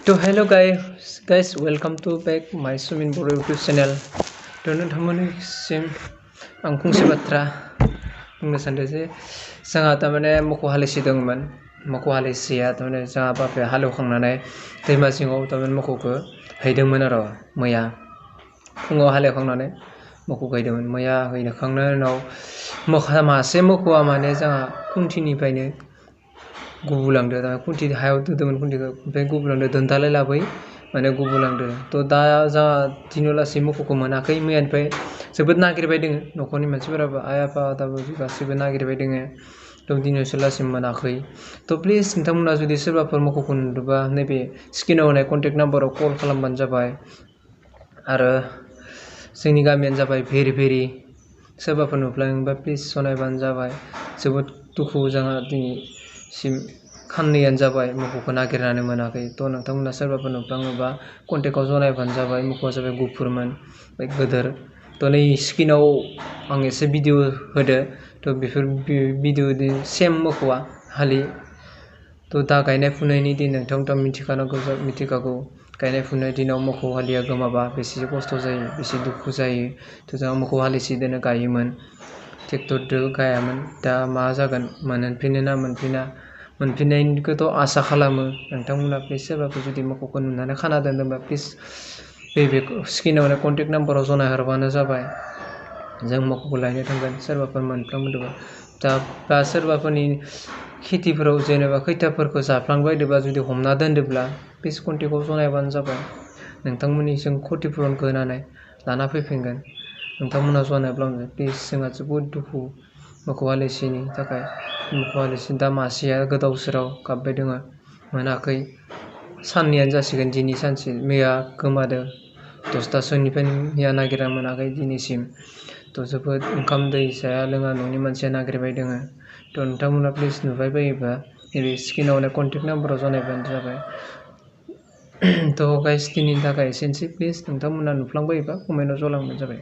तो hello guys welcome to back my Sumin बर YouTube channel तो नोंथांमोननिसिम आं फंसे बाथ्रा बुंनो सानदों जे जोंहा तारमाने मोखौ हालिसे दंमोन मोखौ हालिसेया तारमाने जोंहा बापाया हालेवखांनानै दैमा जिङाव तारमाने मोखौखौ हैदोंमोन आरो मैया फुङाव हालेवखांनानै मोखौ हैदोंमोन मैया हैखांनायनि उनाव मासे मोखौआ माने जोंहा खुन्थिनिफ्रायनो गुबुलांदो दा खुन्थि हायाव दोदोंमोन खुन्थिखौ ओमफ्राय गुबुलांदो दोनदालाय लाबै माने गुबुलांदो थ' दा जोंहा दिनावलासै मोखौखौ मोनाखै मैयानिफ्राय जोबोद नागिरबाय दोङो न'खरनि मानसिफोराबो आइ आफा दाबो गासैबो नागिरबाय दोङो थ' दिनैसिमलासै मोनाखै थ' प्लिज नोंथांमोना जुदि सोरबाफोर मोखौखौ नुदोंबा नैबे स्क्रिनाव होनाय कन्टेक्ट नाम्बाराव कल खालामबानो जाबाय आरो जोंनि गामियानो जाबाय भेरि सोरबाफोर नुफ्लांबा प्लिज जनायबानो जाबाय जोबोद दुखु जोंहा दिनैसिम खाननैयानो जाबाय मोखौखौ नागिरनानै मोनाखै थ' नोंथांमोना सोरबाफोर नुफ्लाङोबा कन्टेक्टआव जनायबानो जाबाय मोखौआ जाबाय गुफुरमोन ओमफ्राय गोदोर थ' नै स्क्रिनाव आं एसे भिडिअ होदो थ' बेफोर भिडिअनि सेम मोखौआ हालि थ' दा गायनाय फुनायनि दिन नोंथांमोना मिथिखागौ गायनाय फुनाय दिनाव मोखौ हालिया गोमाबा बेसे खस्थ' जायो बेसे दुखु जायो थ' जोंहा मोखौ हालिसेदोनो गायोमोन ट्रेक्टरजों गायामोन दा मा जागोन मोनफिनो ना मोनफिननायनिखौथ' आसा खालामो नोंथांमोना प्लिज सोरबाफोर जुदि मोखौखौ नुनानै खाना दोनदोंबा प्लिज बे स्क्रिनाव कन्टेक्ट नाम्बाराव जनायहरबानो जाबाय जों मोखौखौ लायनो थांगोन सोरबाफोर मोनफ्लांदोंबा दा सोरबाफोरनि खेथिफोराव जेनेबा खैथाफोरखौ जाफ्लांबायदोंबा जुदि हमना दोनदोंब्ला प्लिज कन्टेक्टआव जनायबानो जाबाय नोंथांमोननिजों क्षतिपुरनखौ होनानै लाना फैफिनगोन नोंथांमोना जनायब्ला प्लिज जोंहा जोबोद दुखु मोखौ हालिसेनि थाखाय मोखौ हालिसे दा मासेया गोदाव सोराव गाबबाय दङ मोनाखै साननैयानो जासिगोन दिनै सानसे मैया गोमादों 10थासोनिफ्राय मैया नागिरना मोनाखै दिनैसिम थ' जोबोद ओंखाम दै जाया लोङा न'नि मानसिया नागिरबाय दङ थ' नोंथांमोना प्लिज नुबाय बायोबा नैबे स्क्रिनाव कन्टेक्ट नाम्बाराव जनायबानो जाबाय थ' गाइस दिनैनि थाखाय एसेनोसै प्लिज नोंथांमोना नुफ्लांबायोबा कमेन्टआव जलांबानो जाबाय